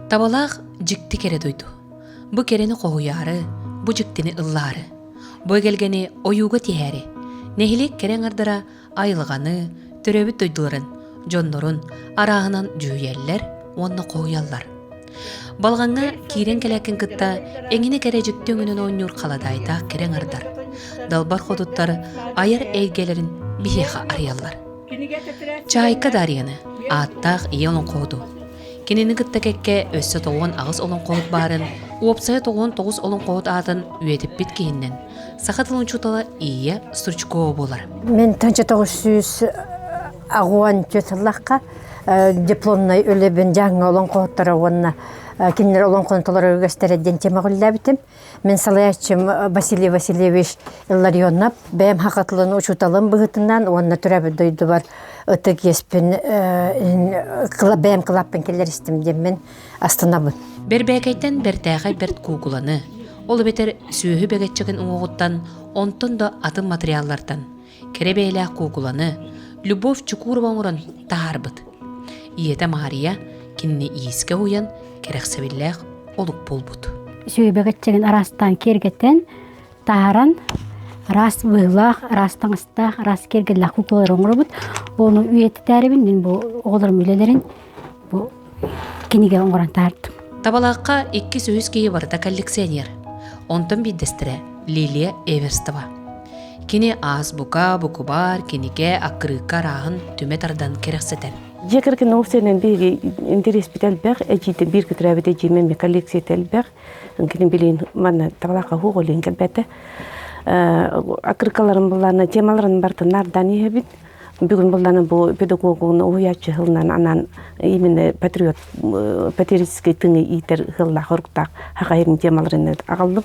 Табалаах дьикти кэрэ дойду. Бу кэрэни хоһуйаары, бу дьиктини ыллаары. Бу эгэлгэни ойууга тиһээри. Нэһилиэк кэрэ аҥардара айылҕаны, төрөөбүт дойдуларын, дьоннорун арааһынан дьүһүйэллэр уонна хоһуйаллар. Балҕаҥҥа киирэн кэлээккин кытта эҥинэ кэрэ дьикти өҥүнэн оонньуур халадаайдаах кэрэ аҥардар, далбар хотуттар айар эйгэлэрин биһиэхэ арыйаллар. Чаайка Дарьяны, ааттаах ийэ олоҥхоһуту. Кинини кытта кэккэ өссө 98 олоҥхоһут баарын, уопсайа 99 олоҥхоһут аатын үйэтиппит киһиннэн саха тылын учуутала Ия Стручкова буолар. Мин 1984 сыллахха дипломнай үлэбин дьаҥҥа олоҥхоһуттара уонна кинилэр олоҥхону толорор үгэстэрэ диэн темаҕа үлэлээбитим. Мин салайааччым Василий Васильевич Илларионов бэйэм саха тылын учууталым быһыытынан уонна төрөөбүт дойдубар ытык иэспин бэйэм кылааппын киллэристим диэммин астынабын. Бэрбээкэйтэн бэртээхэй бэрт куукуланы, ол эбэтэр сүөһү бэгэччэгин уҥуоҕуттан, онтон да атын материаллартан кэрэ бэйэлээх куукуланы Любовь Чукурова оҥорон таһаарбыт. Ийэтэ Маарыйа кинини иискэ уйан кэрэхсэбиллээх олук буолбут. Сүөһү бэгэччэгин араастаан киэргэтэн, таһааран араас быһыылаах, араас таҥастаах, араас киэргэллээх куукулалары оҥоробут. Ону үйэтитээрибин мин бу оҕолорум үлэлэрин бу кинигэ оҥорон таһаардым. Табалаахха иккис-үһүс киһи барыта коллекционер. Онтон биирдэстэрэ Лилия Эверстова. Кини азбука, букубаар, кинигэ, аккырыыкка арааһын түмэ тардан кэрэхсэтэр. Дьиэ кэргэн опциянан биһиги интэриэспит элбэх, эдьиийдэр биир көтүрээбит эдьиийим эмиэ коллекцията элбэх. Кини билин манна табалаахха хуох олуйан кэлбэтэ. Аккырыкаларын буллаана темаларын барытын наардаан иһэбит. Бүгүн буллаана бу педагогуну уһуйааччы сылынан анаан именно патриот патриотическай тыҥы иитэр сыллаах оруктаах хахайын темаларын аҕаллым.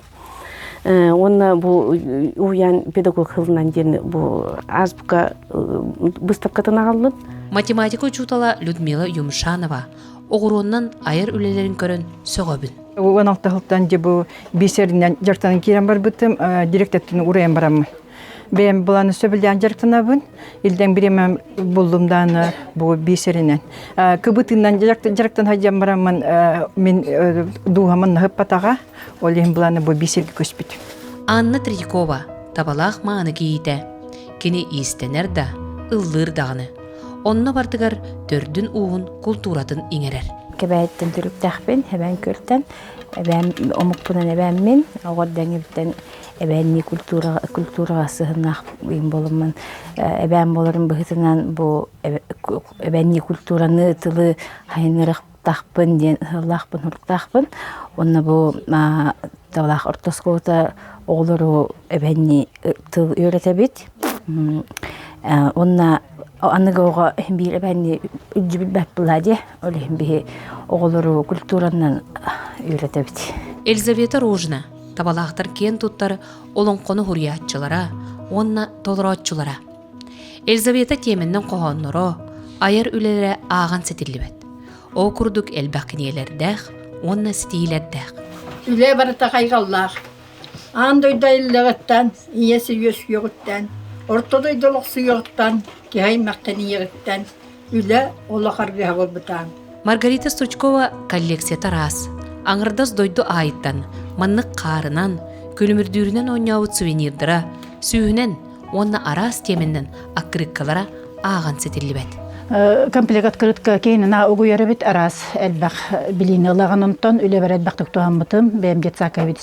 Уонна бу уһуйаан педагог сылынан диэн бу азбука выставкатын аҕаллым. Математика учуутала Людмила Юмшанова оҕуруоннан айар үлэлэрин көрөн сөҕөбүн. 16 сылтан дьэ бу бисеринэн дьарыктанан киирэн барбытым, директордун уурайан бараммын. Бэйэм былааны сөбүлээн дьарыктанабын. Илдэҥ бириэмэм буллум дааны бу бисеринэн. Кыбытынан дьарыктан сылдьан бараммын мин дууһамын наһыппатаҕа, ол иһин былааны бу бисергэ көспүтүм. Анна Третьякова табалаах мааны кийиитэ. Кини иистэнэр да, ыллыыр даҕаны. Онно бардыгар төрдүн-ууһун култууратын иҥэрэр. Кэбээттэн төрүктээхпин, эбээн күөлтэн, эбээм омукпунан эбээммин, оҕо эрдэҥибиттэн эбээннии культураҕа культураҕа сыһыннаах буоламмын эбээн буоларым быһыытынан бу эбээннии культураны тылы хайыннарыахтаахпын диэн ыһыллаахпын хуруктаахпын уонна бу табалаах орто оскуолата оҕолору эбээннии тыл үөрэтэбит уонна аныгы оҕо биир эбээннии илдьибит буолла дии ол иһин биһи оҕолору культуранан үөрэтэбит Елизавета Рожина табалаахтар киэн туттар олоҥхону суруйааччылара уонна толорооччулара. Елизавета тиэмэннэн хоһоонноро, айар үлэлэрэ ааҕан ситиллибэт. Ол курдук элбэх кинигэлэрдээх уонна ситиһиилэрдээх. Үлэ барыта хайҕаллаах. Аан дойду айыллыаҕыттан, ийэ үөскүөҕүттэн, орто дойду олохсуйуоҕуттан, киһи аймахтан ийэҕиттэн үлэ олох аргыһа буолбута. Маргарита Стручкова коллекцията араас. Аҥардас дойду аайыттан маннык хаарынан, күлүмүрдүүрүнэн оонньообут сувенирдара сүүһүнэн уонна араас тиэмэннэн аккырыыккалара ааҕан ситиллибэт. Комплект открытка киһини угуйар эбит араас элбэх билиини ылаҕын онтон үлэбэр элбэхтик туһаммытым бэйэм детсадка эбит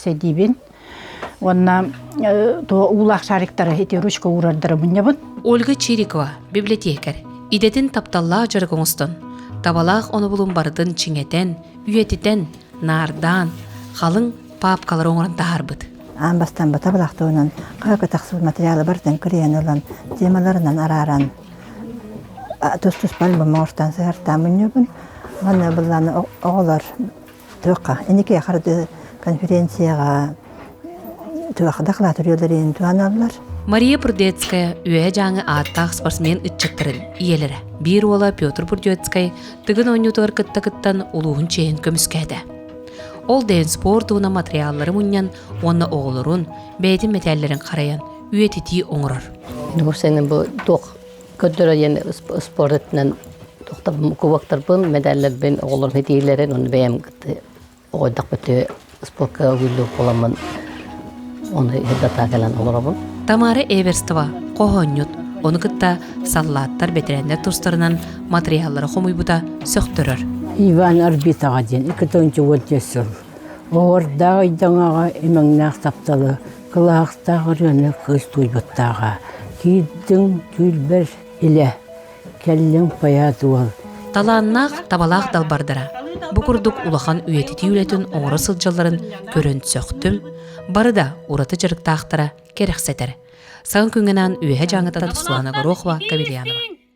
уонна уулаах шариктары ити ручка уурардары мунньабын. Ольга Чирикова, библиотекарь, идэтин тапталлаах дьарык оҥостон, табалаах онобулун барытын чиҥэтэн, үйэтитэн, наардаан, халыҥ паапкалары оҥорон таһаарбыт. Аан бастаан батабылаах туһунан хаһыакка тахсыбыт материалы барытын кырыйан ылан, темаларынан арааран, тус-туспа альбом оҥортоон сыһартаан мунньубун. Уонна былааны оҕолор туохха инники харды конференцияҕа туох доклад үлэлэрин туһаналлар. Мария Прудецкая Үөһэ Дьааҥы ааттаах спортсмен ыччаттарын ийэлэрэ. Биир уола Петр Прудецкай Тыгын оонньуутугар кытта кыттан улууһун чиэһин көмүскээтэ. Ол да иһин спорт уонна материаллары мунньан уонна оҕолорун, бэйэтин мэтээллэрин харайан үйэтитии оҥорор. Бу сен бу туох көрдөрө диэн спорт өттүнэн. Кубоктарбын, медалларбын оҕолорум итиилэрин, оны бэйэм оҕойдохпут спортка угуллуу буоламмын ону хирдата кэлэн олоробун. Тамара Эверстова хоһоонньут, ону кытта саллааттар бэтэрээннэр тустарынан матырыйааллары хомуйбута сөхтөрөр. Иван Арбитаҕа диэн 214 сыл. Оҕордаах ыйдаҥаҕа имэҥнээх тапталы, кылаахтаах ырыаны кыыс туйбуттааҕа. Киирдиҥ түүлбэр илэ, кэллиҥ поэт уол. Талааннаах, табалаах далбардара бу курдук улахан үйэтитии үлэтин оҥоро сылдьалларын көрөн сөхтүм, бары да ураты дьарыктаахтара кэрэхсэтэр. Саҥа күҥҥэ анаан Үөһэ Дьааҥыттан Светлана Горохова, Кавельянова.